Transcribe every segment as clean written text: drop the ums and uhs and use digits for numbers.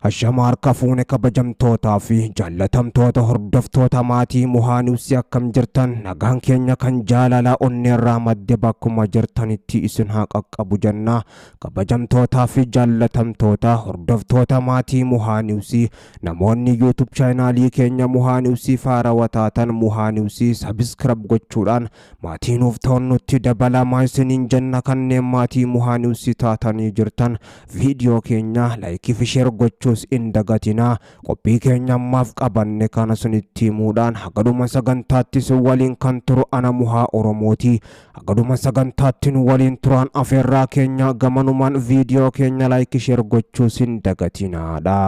Ashama harka fuune kabajamtootaa fi jaallatamtoota hordoftoota maatii Muhaa Niwsii akkam jirtan nagaan keenya kan jaalalaa onneerraa madde bakkuma jirtanitti isin haa qaqqabu jenna kabajamtootaa fi jaallatamtoota hordoftoota maatii Muhaa Niwsii namoonni YouTube chaanaalii keenya Muhaa Niwsii faarawa taatan Muhaa Niwsii sabiskirab gochuudhaan maatii nuuf ta'uun nutti dabalamaa isiniin jenna kanneen maatii Muhaa Niwsii taatanii jirtan viidiyoo keenya laayikii fi sheer gochuus hin dagatinaa qophii keenya ammaaf qabanne kana isinitti himuudhaan hagadhuma sagantaatti isin waliin kan turu ana Muhaa Oromooti. Hagadhuma sagantaatti nu waliin turaan afeerraa keenya gamanumaan viidiyoo keenya laayikii sheer gochuus hin dagatinaadha.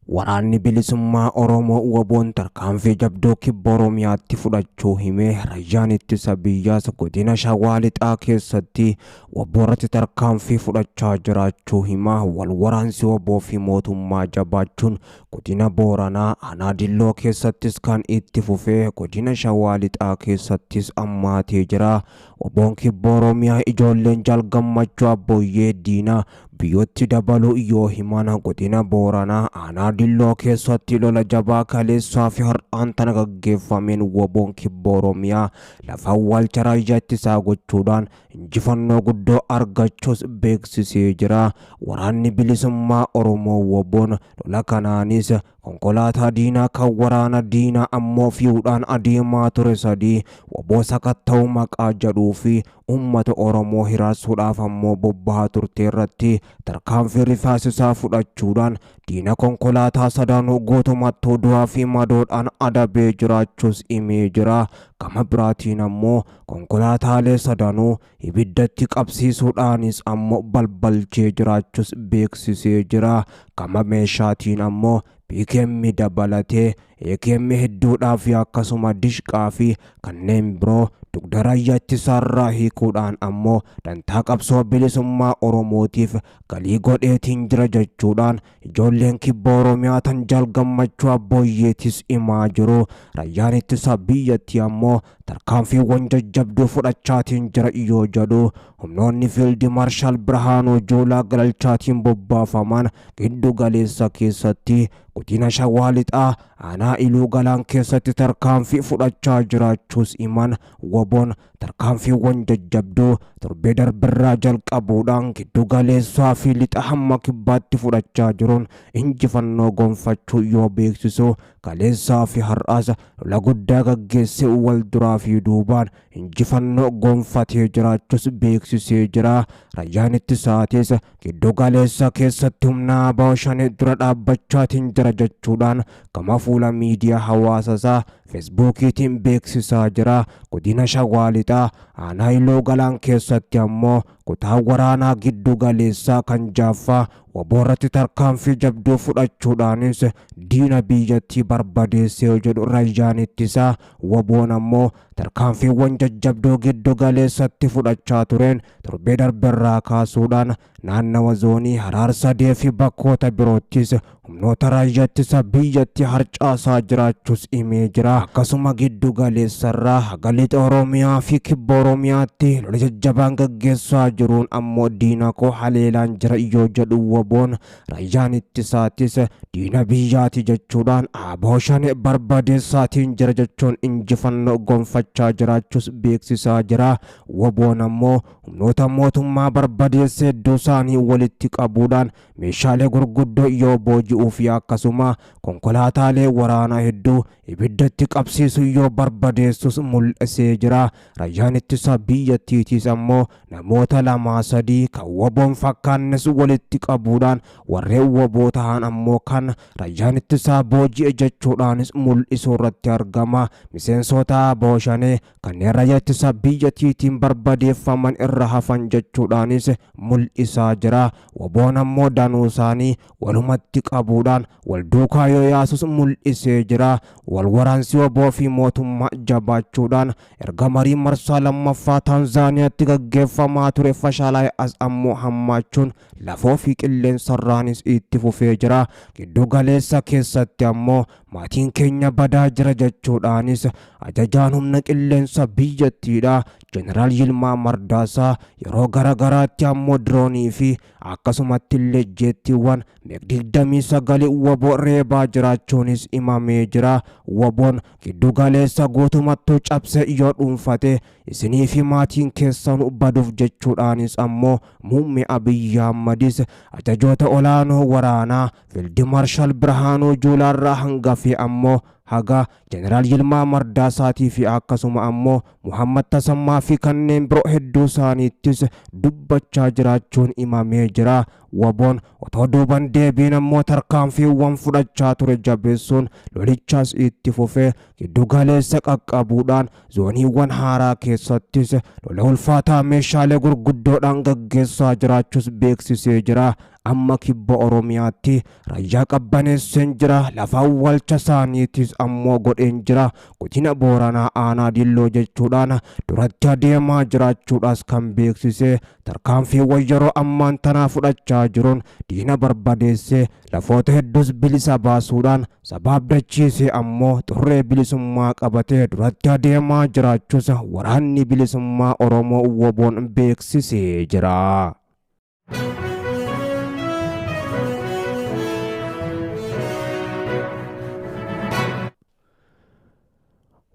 Waraanni Bilisummaa Oromoo WBOn tarkaanfii jabduu Kibba Oromiyaatti fudhachuu hime. Rayyaan Ittisa Biyyaas Godina Shawaa Lixaa keessatti wbo irratti tarkaanfii fudhachaa jiraachuu hima. Wal waraansi wbo fi mootummaa jabaachuun Godina Booranaa Aanaa Dilloo keessattis kan itti fufe Godina Shawaa Lixaa keessattis ammaatee jira. Wboon Kibba Oromiyaa ijoolleen Jaal Gammachuu Abbooyyee diina biyyootti dabaluu yoo himan Godina Booranaa Aanaa Dilloo keessatti lola jabaa kaleessaa fi har'aan tana gaggeeffameen Wboon Kibba Oromiyaa lafa awwaalcha raayyaa ittisaa gochuudhaan injifannoo guddoo argachuus beeksisee jira. Waraanni Bilisummaa Oromoo Wboon lola kanaanis konkolaataa diinaa kan waraana diinaa ammoo fi'uudhaan adeemaa ture 3 wbo sakatta'uu maqaa jedhuu fi uummata Oromoo hiraarsuudhaaf ammoo bobbahaa turte irratti tarkaanfii rifaasisaa fudhachuudhaan diina konkolaataa sadaanuu guutumattuu du'aa fi madoodhaan adabee jiraachuus himee jira. Gama biraatiin ammoo konkolaataalee sadanuu ibiddatti qabsiisuudhaanis ammoo balbalchee jiraachuus beeksisee jira. Gama meeshaatiin ammoo PKM dabalatee AKM hedduudhaa fi akkasuma dishqaa fi kanneen biroo dugda raayyaa ittisaarraa hiikuudhaan ammoo dantaa qabsoo bilisummaa Oromootiif galii godheetiin jira jechuudhaan ijoolleen kibba Oromiyaa tan Jaal Gammachuu Abbooyyeetis himaa jiru. Raayyaan ittisa biyyattii ammoo tarkaanfiiwwan jajjabduu fudhachaatiin jira yoo jedhu humnoonni Fiildi Maarshaal Birhaanuu Juulaa Galalchaatiin bobbaafaman giddu galeessa keessatti godina Shawaa Lixaa aanaa Iluu Galaan keessatti tarkaanfii fudhachaa jiraachuus himan. Wbo'n tarkaanfiiwwan jajjabduu torbee darberraa jalqabuudhaan giddu galeessaa fi lixa hamma kibbaatti fudhachaa jiruun injifannoo gonfachuu yoo beeksisu kaleessaa fi har'as lola guddaa gaggeessee wal duraa fi duubaan injifannoo gonfatee jiraachuus beeksisee jira. Rayyaan ittisaatis giddu galeessa keessatti humna ABO Shanee dura dhaabbachaatiin jira jechuudhaan gama fuula miidiyaa hawaasasaa Feesbuukiitiin beeksisaa jira. Godina Shawaa Lixaa aanaa Iluu Galaan keessatti ammoo kutaa waraanaa giddu galeessaa kan 6ffaa wbo irratti tarkaanfii jabduu fudhachuudhaanis diina biyyattii barbadeesse yoo jedhu rayyaan ittisaa WBOn ammoo tarkaanfiiwwan jajjabduu giddu galeessatti fudhachaa tureen torbee darberraa kaasuudhaan naannawa zoonii Haraar Sadee fi bakkoota biroottis humnoota raayyaa ittisa biyyattii harcaasaa jiraachuus himee jira. Akkasuma giddu galeessarraa haga lixa Oromiyaa fi kibba Oromiyaatti lola jajjabaan gaggeessaa jiruun ammoo diina koo haleelaan jira yoo jedhu WBOn raayyaan ittisaatis diina biyyaati jechuudhaan ABO Shanee barbadeessaatiin jira jechuun injifannoo gonfachaa jiraachuus beeksisaa jira. WBOn ammoo humnoota mootummaa barbadeessee hedduu isaanii walitti qabuudhaan meeshaalee gurguddoo yoo booji'uu fi akkasuma konkolaataalee waraanaa hedduu ibiddatti qabsiisu yoo barbadeessus mul'isee jira. Rayyaan ittisa biyyattiitiis ammoo namoota lamaa sadii kan WBOn fakkaannes walitti qabuudhaan warreen wbo tahan ammoo kan rayyaan ittisaa booji'e jechuudhaanis mul'isuu irratti argama. Miseensoota ABO Shanee kanneen raayyaa ittisa biyyatiitiin barbadeeffaman irra hafan jechuudhaanis mul'isaa jira. Wbo'n ammoo danuusaanii walumatti qabuudhaan wal duukaa yoo yaasus mul'isee jira. Wal waraansi wbo fi mootummaa jabaachuudhaan erga marii marsaa lammaffaa Taanzaaniyaatti gaggeeffamaa ture fashalaa'e as ammoo hammaachuun lafoo fi qilleensarraanis itti fufee jira. Giddu galeessa keessatti ammoo Maatiin keenya badaa jira jechuudhaanis ajajaan humna qilleensa biyyattiidha. Jeneraal Yilmaa Mardaasaa yeroo garagaraatti ammoo diroonii fi akkasumatti illee jeettiiwwan meeg 29 waboo reebaa jiraachuunis himamee jira. Waboon giddu galeessa guutumattuu cabsee yoo dhuunfate isinii fi maatiin keessan baduuf jechuudhaanis ammoo muummee Abiyyi Ahmadis ajajoota olaanoo waraanaa Fiildi Maarshaal Birhaanuu Juulaarraa hanga fi ammoo haga Jeneraal Yilmaa Mardaasaatii fi akkasuma ammoo Muhammad Tasammaa fi kanneen biroo hedduu isaaniittis dubbachaa jiraachuun himamee jira. Waboon otoo duuban deebiin ammoo tarkaanfiiwwan fudhachaa ture jabeessuun lolichaas itti fufee giddu galeessa qaqqabuudhaan zooniiwwan haaraa keessattis lola ulfaataa meeshaalee gurguddoodhaan gaggeessaa jiraachuus beeksisee jira. Amma kibba Oromiyaatti raayyaa qabbaneesseen jira. Lafa awwaalcha isaaniitis ammoo godheen jira. Godina Booranaa aanaa Dilloo jechuudhaan duratti adeemaa jiraachuudhaas kan beeksise tarkaanfiiwwan yeroo ammaan tanaa fudhachaa jiruun diina barbadeessee lafoota hedduus bilisa baasuudhaan saba abdachiisee ammoo xurree bilisummaa qabatee duratti adeemaa jiraachuus waraanni bilisummaa Oromoo woboon beeksisee jira.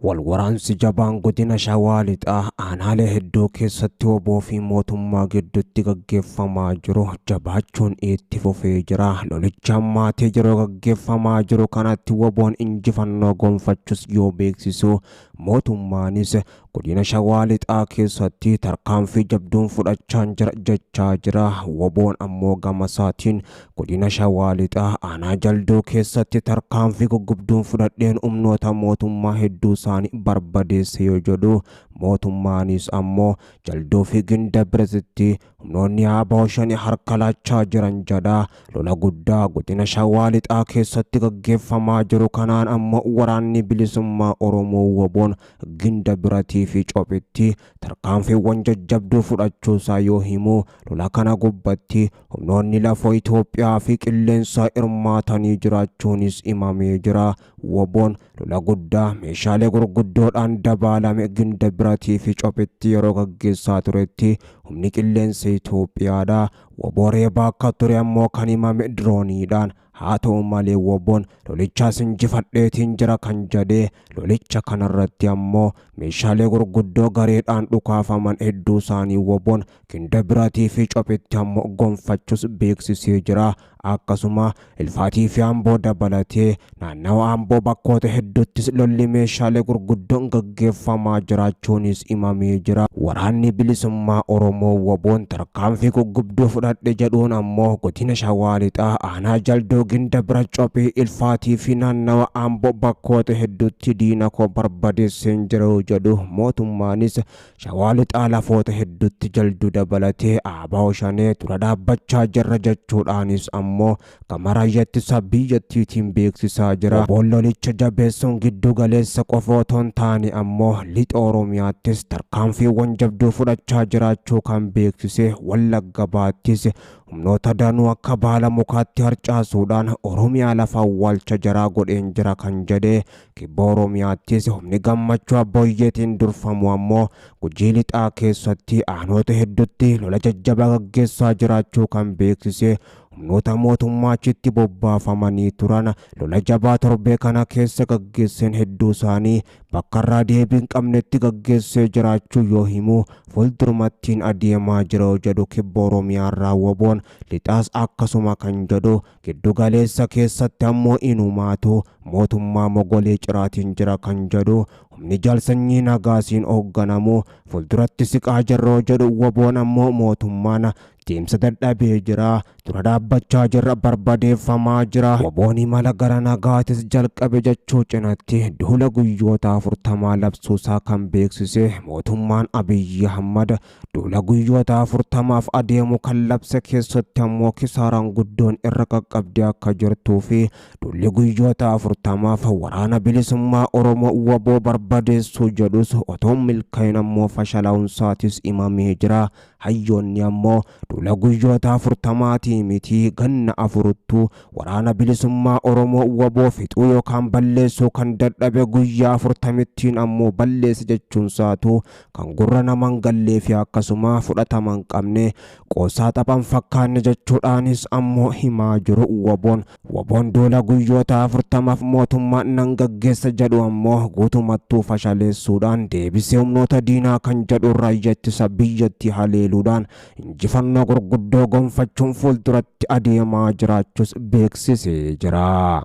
Walwaraansi jabaan godina Shawaa Lixaa aanaalee hedduu keessatti woboo fi mootummaa gidduutti gaggeeffamaa jiru jabaachuun itti fufee jira. Lolicha ammaatee yeroo gaggeeffamaa jiru kanatti woboon injifannoo gonfachuus yoo beeksisu mootummaanis godina Shawaa Lixaa keessatti tarkaanfii jabduun fudhachaa jira jechaa jira. Woboon ammoo gama isaatiin godina Shawaa Lixaa aanaa Jalduu keessatti tarkaanfii guggubduun fudhadheen humnoota mootummaa hedduu isaanii barbadeesse yoo jedhu mootummaanis ammoo Jalduu fi Ginda Biratitti humnoonni ABO shanii harka laachaa jiran jedha. Lola guddaa godina Shawaa Lixaa keessatti gaggeeffamaa jiru kanaan ammoo waraanni bilisummaa Oromoo woboon Ginda Biratii fi Cophitti tarkaanfiiwwan jajjabduu fudhachuusaa yoo himu lola kana gubbatti humnoonni lafoo Itoophiyaa fi qilleensaa hirmaatanii jiraachuunis himamee jira. Woboon lola guddaa meeshaalee gurguddoodhaan dabaalame Ginda Biratii fi Cophitti yeroo gaggeessaa turetti humni qilleensa Itoophiyaadha. Woboo reebaa akka ture ammoo kan himame dirooniidhaan. Haa ta'u malee woboon lolichaas injifadheetiin jira kan jedhee lolicha kanarratti ammoo meeshaalee gurguddoo gareedhaan dhukaafaman hedduu isaanii woboon Ginda Biratii fi Cophitti ammoo gonfachuus beeksisee jira. Akkasuma Ilfaatii fi Amboo dabalatee naannawa Amboo bakkoota hedduuttis lolli meeshaalee gurguddoon gaggeeffamaa jiraachuunis himamee jira. Waraanni bilisummaa Oromoo woboon tarkaanfii guggubduu fudhadhe jedhuun ammoo godina Shawaa Lixaa aanaa Jalduu Ginda Bira Cophii Ilfaatii fi naannawa Amboo bakkoota hedduutti diina koo barbadeesseen jira jedhu mootummaanis Shawaa Lixaa lafoota hedduutti Jalduu dabalatee ABO shanee dura dhaabbachaa jirra jechuudhaanis ammoo gama raayyaa ittisa biyyattiitiin beeksisaa jira. Woboon lolicha jabeessuun giddu galeessa qofa otoo hin taane ammoo lixa Oromiyaattis tarkaanfiiwwan jabduu fudhachaa jiraachuu kan beeksise Wallagga Baattis humnoota danuu akka baala mukaatti harcaasuudhaan Oromiyaa lafa awwaalcha jaraa godheen jira kan jedhe kibba Oromiyaattis humni gammachuu abbooyyeetiin durfamu ammoo Gujii lixaa keessatti aanoota hedduutti lola jajjabaa gaggeessaa jiraachuu kan beeksise humnoota mootummaa achitti bobbaafamanii turan lola jabaa torbee kana keessa gaggeesseen hedduu isaanii bakka irraa deebii hin qabnetti gaggeessee jiraachuu yoo himu fuuldurumattiin adeemaa jira jedhu kibba Oromiyaa irraa woboon lixaas akkasuma kan jedhu giddu galeessa keessatti ammoo inumaatu mootummaa mogolee ciraatiin jira kan jedhu humni jaalsanyii nagaasiin hoogganamu fuulduratti siqaa jirroo jedhu woboon ammoo mootummaan deemsa dadhabee jira dura dhaabbachaa jirra barbadeeffamaa jira. Woboon imala gara nagaatis jalqabe jechuu cinatti duula guyyoota 40 labsuusaa kan beeksise mootummaan Abiyyi Ahmad duula guyyoota 40 adeemu kan labse keessatti ammoo kisaaraan guddoon irra qaqqabdee akka jirtuu fi duulli guyyoota 40 waraana bilisummaa Oromoo woboo barbadeessuu jedhus otoo hin milkaa'in ammoo fashalaa'uunsaatis himamee jira. Hayyoonni ammoo duula guyyoota afurtamaatii miti ganna afuruttuu Waraana Bilisummaa Oromoo wbo fixuu yookaan balleessuu kan dadhabe guyyaa afurtamittiin ammoo balleesse jechuunsaatuu kan gurra nama hin gallee fi akkasuma fudhatama hin qabne qoosaa tapha hin fakkaanne jechuudhaanis ammoo himaa jiru WBOn. WBOn duula guyyoota 40f mootummaa nan gaggeessa jedhu ammoo guutumattuu fashaleessuudhaan deebisee humnoota diinaa kan jedhu raayyaa ittisa biyyattii haleeluudhaan injifannoo gurguddoo gonfachuun fuulduratti adeemaa jiraachuus beeksisee jira.